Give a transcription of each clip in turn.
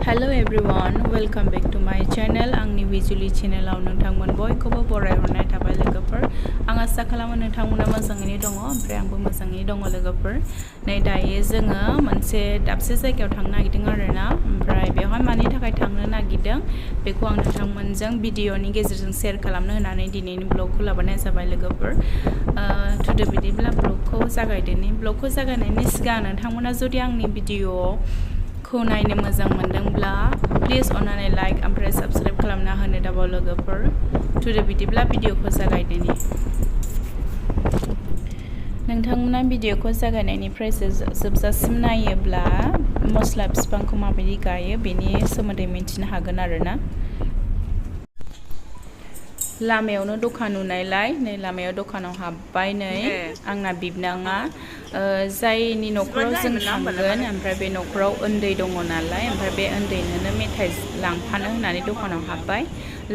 Hello everyone, welcome back to my channel. आंनि विजुअलि चेनेलाव नोंथांमोन बयखौबो बरायहरनाय थाबाय लोगोफोर। आं आसा खालामो नोंथांमोना मोजाङैनो दङ, ओमफ्राय आंबो मोजाङैनो दङ लोगोफोर। नै दायो जोङो मोनसे दाबसे जायगायाव थांनो नागिरदों आरोना, ओमफ्राय बेवहाय मानि थाखाय थांनो नागिरदों बेखौ आं नोंथांमोनजों भिडिअनि गेजेरजों शेयार खालामनो होननानै दिनैनि ब्लगखौ लाबोनाय जाबाय लोगोफोर। थुदो बिदिब्ला ब्लगखौ जागायदोनि। ब्लगखौ जागायनायनि सिगां नोंथांमोना जुदि आंनि भिडिअखौ नायनो मोजां मोनदोंब्ला प्लिज अन्नानै लाइक ओमफ्राय साबस्क्राइब खालामना होनो दाबाव लोगोफोर। थुदो बिदिब्ला भिडिअखौ जागायदोनि। नोंथांमोना भिडिअखौ जागायनायनिफ्राय जोबजासिम नायोब्ला मस्ला बिफांखौ माबायदि गायो बेनि सोमोन्दै मिन्थिनो हागोन आरोना। लामायावनो दखान नुनायलाय नै लामायाव दखानाव हाबबाय। नै आंना बिबनाङा जायनि न'खराव जों थांगोन, ओमफ्राय बे न'खराव उन्दै दङ नालाय, ओमफ्राय बे उन्दैनोनो मेथाइ लांफानो होननानै दखानाव हाबबाय।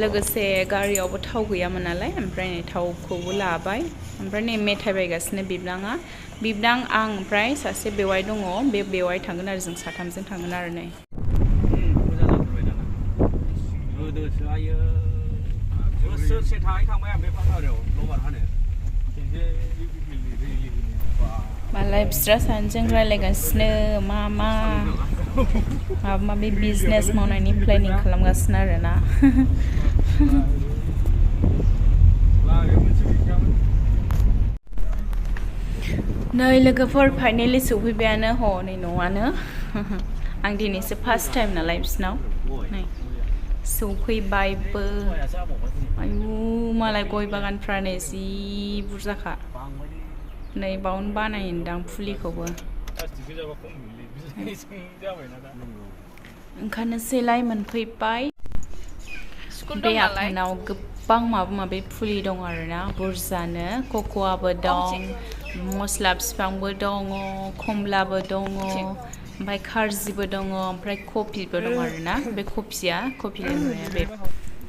लोगोसे गारियावबो थाव गैयामोन नालाय, ओमफ्राय नै थावखौबो लाबाय। ओमफ्राय नै मेथाइ बायगासिनो बिबनाङा। बिबनां, आं ओमफ्राय सासे बेवाइ दङ, बे बेवाइ थांगोन आरो जों साथामजों थांगोन आरो नै। बोसोरसे थांबाय आं बे पाहाराव लबार हानो। मालाय बिस्रा सानैजों रायलायगासिनो माबा माबि बिजनेस मावनायनि प्लेनिं खालामगासिनो आरोना। नै लोगोफोर फाइनेलि सौफैबायानो, नै न'आनो। आं दिनैसो फार्स्ट टाइम नालाय बिसिनाव। नै सौफैबायबो। आयु मालाय गय बागानफ्रा नै जि बुरजाखा। नै बावनो बानायनोदां फुलिखौबो। ओंखारनोसैलाय मोनफैबाय। बे आफानाव गोबां माबा माबि फुलि दं आरोना, बुरजानो। कक'आबो दं, मस्ला बिफांबो दङ, खमलाबो दङ, ओमफ्राय खारजिबो दङ, ओमफ्राय कफिबो दं आरोना। बे कफिया कफि लोंग्राया बे।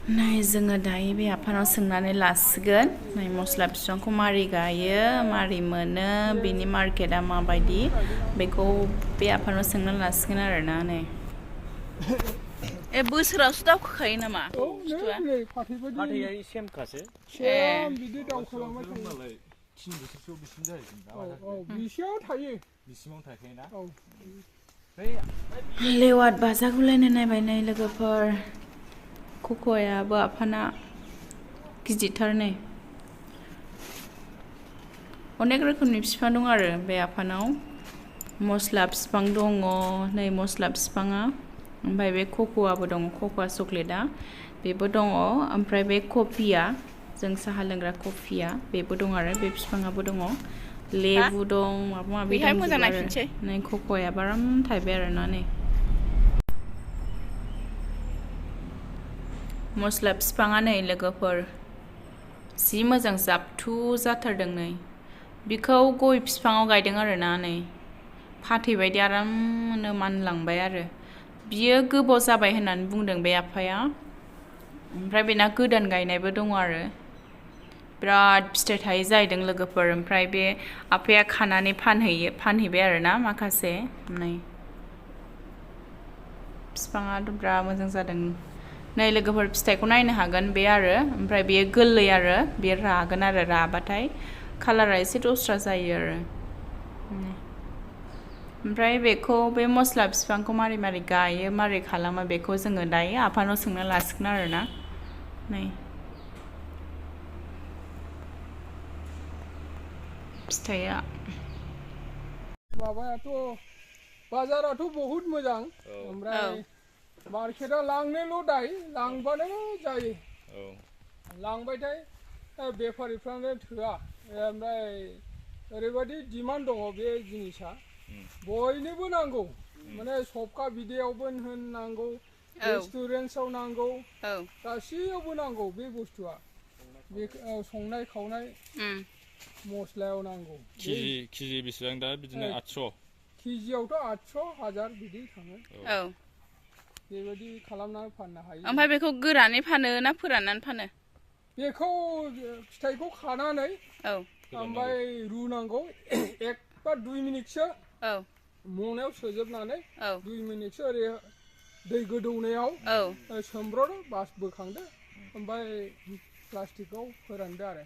नै जोङो दायो बे आफानाव सोंनानै लासिगोन। नै मस्ला बिफांखौ मारै गायो, मारै मोनो, बेनि मार्केटआ माबायदि, बेखौ बे आफानाव सोंनानै लासिगोन आरोना। नै बोसोरावसो दावखोखायो नामा? फाथैया सेमखासो। बिदि दावखोलांबाय थायो। 3 बोसोरसोआव बिसिम जाहैगोन दा। बिसियाव थायो। बिसिमाव थाखायोना? लेवाद बाजागुलायनो नायबाय नै लोगोफोर। कक'आबो आफाना गिदिरथार। नै अनेक रोखोमनि बिफां दं आरो बे आफानाव। मस्ला बिफां दङ, नै मस्ला बिफाङा। ओमफ्राय बे कक'आबो दङ, कक'आ चक्लेटआ बेबो दङ। ओमफ्राय बे कफिया, जों साहा लोंग्रा कफिया, बेबो दं आरो बे बिफाङाबो दङ। लेबु दं, माबा माबि दंजोबो आरो। नै कक'आ आराम थायबाय आरोना। नै मस्ला बिफाङा नै लोगोफोर जि मोजां जाबथु जाथारदों। नै बिखौ गय बिफाङाव गायदों आरोना। नै फाथै बायदि आरामनो मानलांबाय आरो। बियो गोबाव जाबाय होननानै बुंदों बे आफाया। ओमफ्राय बेना गोदान गायनायबो दङ आरो। बिराद फिथाइ थायो जाहैदों लोगोफोर। ओमफ्राय बे आफाया खानानै फानहैबाय आरोना माखासे। नै बिफाङाथ' बिराद मोजां जादों। नै लोगोफोर फिथाइखौ नायनो हागोन बे आरो। ओमफ्राय बेयो गोरलै आरो, बेयो रागोन आरो, राबाथाय कालारा एसे दस्रा जायो आरो। ओमफ्राय बेखौ, बे मस्ला बिफांखौ मारै मारै गायो, मारै खालामो, बेखौ जोङो दायो आफानाव सोंना लासिगोन आरोना। नै फिथाइया माबायाथ' बाजाराथ' बहुद मोजां, ओमफ्राय मार्केटआ लांनोल' दाय, लांबानो जायो। लांबायथाय बेफारिफ्रानो थोआ। ओमफ्राय ओरैबायदि डिमान्ड दङ बे जिनिसा, बयनोबो नांगौ। माने सबका बिदैयावबो नांगौ, रेस्टुरेन्टआव नांगौ, गासैयावबो नांगौ बे बुस्थुआ। बे संनाय खावनाय मस्लायाव नांगौ। केजि बेसेबां दा? बिदिनो 800? केजियावथ' 800, 1000 बिदि थाङो। बेबायदि खालामनानै फाननो हायो। ओमफ्राय बेखौ गोरानै फानो ना फोराननानै फानो? बेखौ फिथाइखौ खानानै ओमफ्राय रुनांगौ 1 बा 2 मिनिटसो। मनायाव सोजोबनानै 2 मिनिटसो ओरै दै गोदौनायाव औ सोमब्रदो बास बोखांदो ओमफ्राय प्लास्टिकआव फोरानदो आरो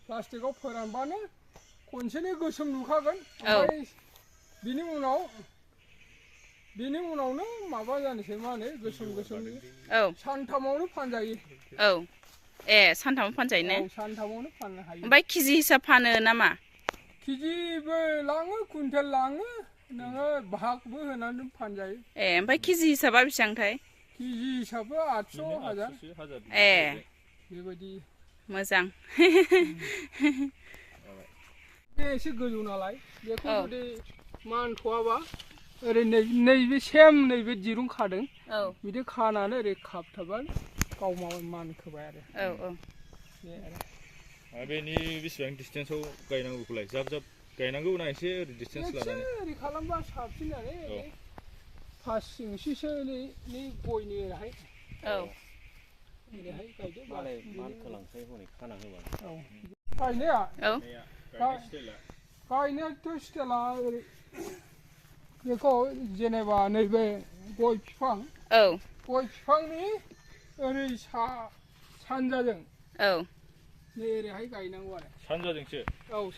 प्लास्टिकआव फोरानबानो खनसेनो गोसोम नुखागोन ओमफ्राय बिनि उनावनो माबा जानोसै मा होनो गोसोम सानथामावनो फानजायो औ ए सानथामाव फानजायो ने औ सानथामावनो फाननो हायो ओमफ्राय केजि हिसाब फानो नामा केजिबो लाङो कुइन्टेल लाङो नोङो भागबो होनानै फानजायो ए ओमफ्राय केजि हिसाबा बेसेबांथाय केजि हिसाबा 800 1000 ए बेबायदि मोजां बे एसे गोजौ नालाय बेखौ जुदि मानथ'आबा ओरै नैबे सेम नैबे दिरुं खादों बिदि खानानै ओरै खाबथाबाय गाव मानखोबाय आरो बे आरो बेनि बेसेबां डिसटेन्सआव गायनांगौखौलाय जाब जाब गायनांगौ ना एसे ओरै डिसटेन्स लानानै ओरै खालामबा साबसिन आरो 5 इंसिसोनि गयनि ओरैहाय ओरैहाय गायदो मालाय मानखोलांसै हनै खाना होबानो गायनाया गायनायाथ' स्टाइला ओरै बेखौ जेनेबा नैबे गय बिफां गय बिफांनि ओरै सानजाजों नै ओरैहाय गायनांगौ आरो सानजाजोंसो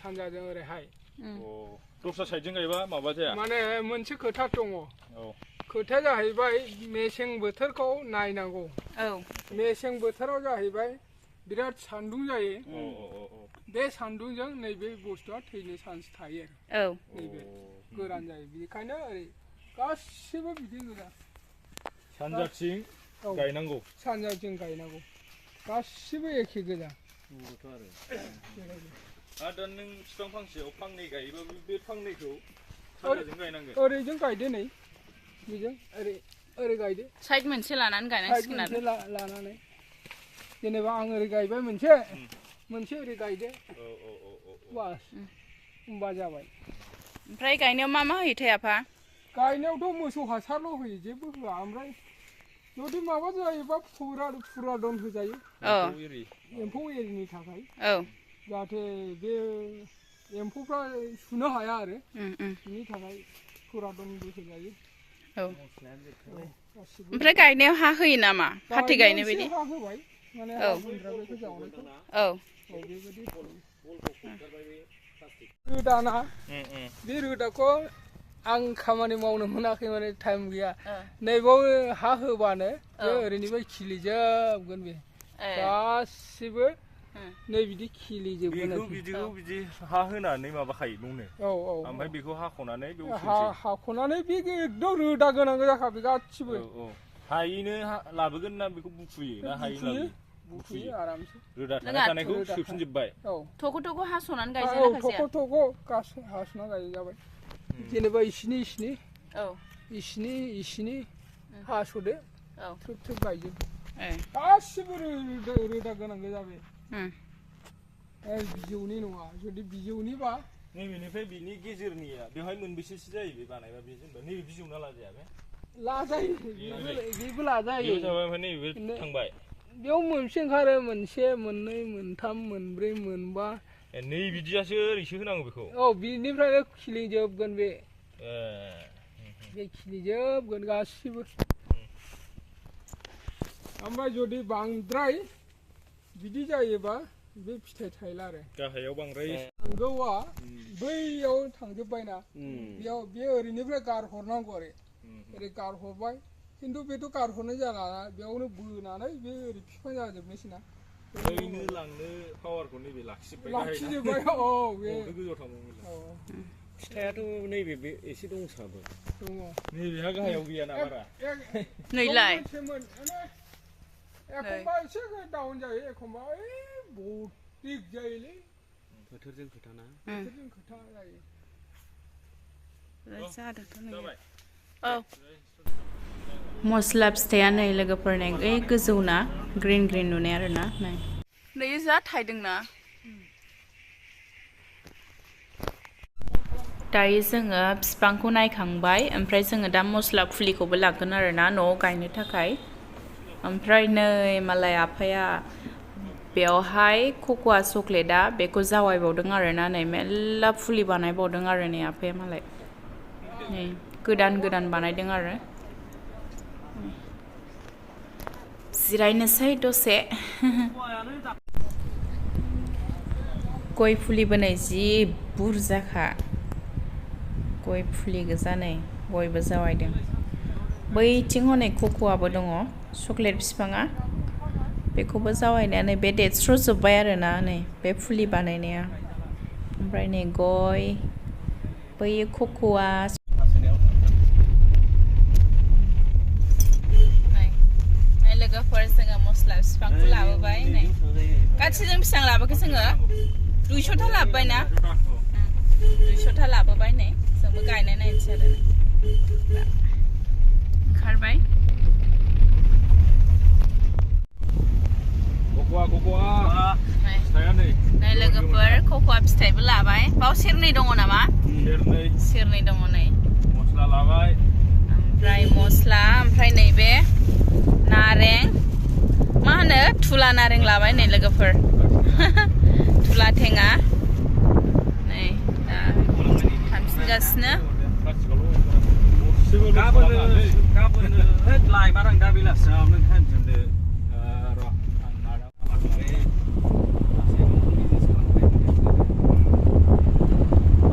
सानजाजों ओरैहाय दस्रा साइडजों गायबा माबा जाया माने मोनसे खोथा दङ खोथाया जाहैबाय मेसें बोथोरखौ नायनांगौ मेसें बोथोराव जाहैबाय बिराद सान्दुं जायो बे सान्दुंजों नैबे बुस्थुआ थैनो चान्स थायो आरो नैबे गोरान जायो बेनिखायनो ओरै गासिबो बिदि गोजा सानजाथिं गायनांगौ सानजाथिं गायनांगौ गासिबो एखे गोजा आरो नों बिफां फांसेयाव फांनै गायोबा बे फांनैखौ सानजाजों गायनांगोन ओरैजों गायदो नै बेजों ओरै गायदो साइड मोनसे लानानै गायनांसिगोन आरो लानानै जेनेबा आं ओरै गायबाय मोनसे ओरै गायदो बास होमबा जाबाय ओमफ्राय गायनायाव मा होयोथाय आफा गायनायावथ' मोसौ हासारल' होयो जेबो होआ ओमफ्राय जुदि माबा जायोबा फुरादन होजायो एम्फौ एरिनि थाखाय जाहाथे बे एम्फौफ्रा सुनो हाया आरो बिनि थाखाय फुरादनबो होजायो ओमफ्राय गायनायाव हा होयो नामा फाथै गायनाय बायदि हा होबाय माने हा गुन्द्रा बेखौ जावनायखौ बेबायदि रोदाना बे रोदाखौ आं खामानि मावनो मोनाखै माने टाइम गैया नैबाव हा होबानो बे ओरैनिफ्राय खिलिजोबगोन बे गासिबो नै बिदि खिलिजोबगोन बिदि हा होनानै माबाखायो न'नो ओमफ्राय बेखौ हाख'नानै हाख'नानै बे एकदम रोदा गोनां जाखाबाय गासिबो हायैनो लाबोगोन ना बेखौ बुखुयो ना हायैनो बुखुयो आरामसे रोदा थानायखौ सोफिनजोबबाय थख' थख' हास'नानै गायजायो थख' हास'ना गायजाबाय जेनेबा इसिनि हास'दो थ्रोब गायजोब गासिबो रोदा गोनां जाबाय बिजौनि नङा जुदि बिजौनिबा नैबेनिफ्राय बिनि गेजेरनिया बेवहाय मोनबेसेसो जायो बे बानायबा बे जेनेबा नैबे बिजौ ना लाजाया बे लाजायो बेबो लाजायो ओमफ्राय नैबे थांबाय बेयाव मोनसे ओंखारो मोनसे मोननै मोनथाम मोनब्रै मोनबा नै बिदियासो ओरैसो होनांगौ बेखौ बिनिफ्रायनो खिलिजोबगोन बे खिलिजोबगोन गासिबो ओमफ्राय जुदि बांद्राय बिदि जायोबा बे फिथाइ थायला आरो गाहायाव बांद्राय नांगौआ बैयाव थांजोबबायना बेयाव बे ओरैनिफ्राय गारहरनांगौ आरो ओरै गारहरबाय खिन्थु बेथ' गारहरनाय जाला बेयावनो बोनानै बे ओरै बिफां जाजोबनोसैना ओरैनो लांनो पावारखौ नैबे लाखिजोबबाय बे गोजौआव थांबाय फिथाइयाथ' नैबे बे एसे दंसाबो दङ नैबेहा गाहायाव गैयाना बारा नैलाय एखमबा एसे डाउन जायो एखमबा बटिक जायोलै बोथोरजों खोथा ना खोथा जायो मस्ला फिथाइया नै लोगोफोर नै गोजौना ग्रिन नुनाय आरोना नै जा थायदोंना दायो जोङो बिफांखौ नायखांबाय ओमफ्राय जोङो दा मस्ला फुलिखौबो लागोन आरोना न'आव गायनो थाखाय ओमफ्राय नै मालाय आफाया बेयावहाय कक'आ चक्लेटआ बेखौ जावायबावदों आरोना नै मेल्ला फुलि बानायबावदों आरो नै आफाया मालाय नै गोदान बानायदों आरो जिरायनोसै दसे गय फुलि बोनाय जि बुरजाखा गय फुलि गोजा नै गयबो जावायदों बैथिं हनै कक'आबो दङ चक्लेट बिफाङा बेखौबो जावायनानै बे देरस्र'जोब्बाय आरोना नै बे फुलि बानायनाया ओमफ्राय नै गय बै कक'आ लोगोफोर जोङो मस्ला बिफांखौ लाबोबाय नै गासैजों बेसेबां लाबोखो जोङो 200 था लाबोबाय ना 200 था लाबोबाय नै जोंबो गायनाय नायनोसै आरो ओंखारबाय नै लोगोफोर कक'आ फिथाइबो लाबाय बाव सेरनै दङ नामा सेरनै दङ नै मस्ला लाबाय ओमफ्राय मस्ला ओमफ्राय नैबे नारें मा होनो थुला नारें लाबाय नै लोगोफोर थुला थेङा नै दा थांफिनगासिनो गाबोन लायमार आं दा बेलासियाव नों थांफिनदो र'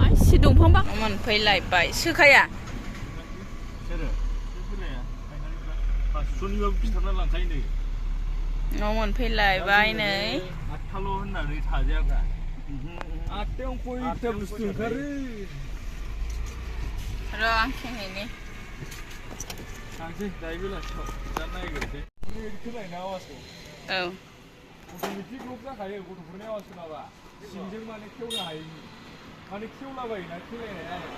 आं सि दंफां बा मोनफैलायबाय सोखाया सनिबाबो फिथारना लांखायो नै न' मोनफैलायबाय नै 8थाल' होननानै थाजायाब्रा 8थायाव खयथा बुस्थु ओंखारो र' आं खेंहैनि थांसै दायो बेलासियाव दा नायग्रोसै खोनायोना आवाजखौ औ अट'मेटिक लक जाखायो गथ'फोरनि आवाज खोनाबा सिंजों माने खेवनो हायैनि माने खेवलाबायोना खेलायनाया आरो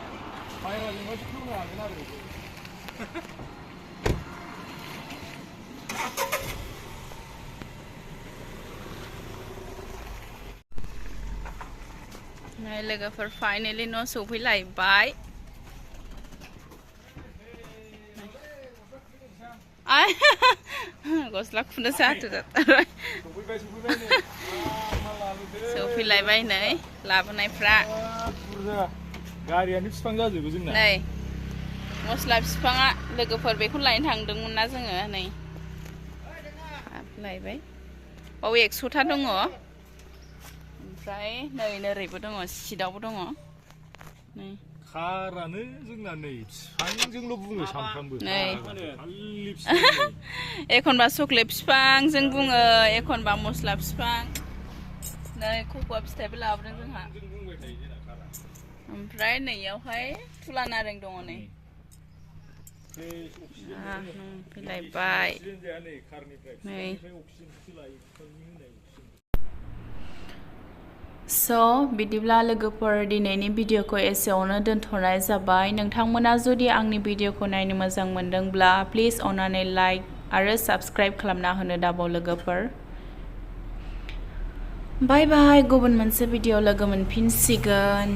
बायह्राजोंबासो खेवनो हागोन आरो नै लोगोफोर फाइनेलि न' सफैलायबाय गस्ला खुनो जाथारबाय सफैलायबाय नै लाबोनायफ्रा गारियानो बिफां जाजोबो जोंना नै मस्ला बिफाङा लोगोफोर बेखौ लायनो थांदोंमोन ना जोङो नै लायबाय बाव 100 दङ ओमफ्राय नै नोरैबो दङ सिटआवबो दङ नै खारानो जोंना नै बिफांजोंल' बुङो सानफ्रामबो नै खालि बिफां एखनबा चक्लेट बिफांजों बुङो एखनबा मस्ला बिफां नै कक'आ फिथाइबो लाबोदों जोंहा ओमफ्राय नैयावहाय थुला नारें दङ नै फैलायबाय नै स' बिदिब्ला लोगोफोर दिनैनि भिडिअखौ एसेयावनो दोनथ'नाय जाबाय नोंथांमोना जुदि आंनि भिडिअखौ नायनो मोजां मोनदोंब्ला प्लिज अननानै लाइक आरो साबस्क्राइब खालामना होनो दाबाव लोगोफोर बाय बाय गुबुन मोनसे भिडिअ लोगो मोनफिनसिगोन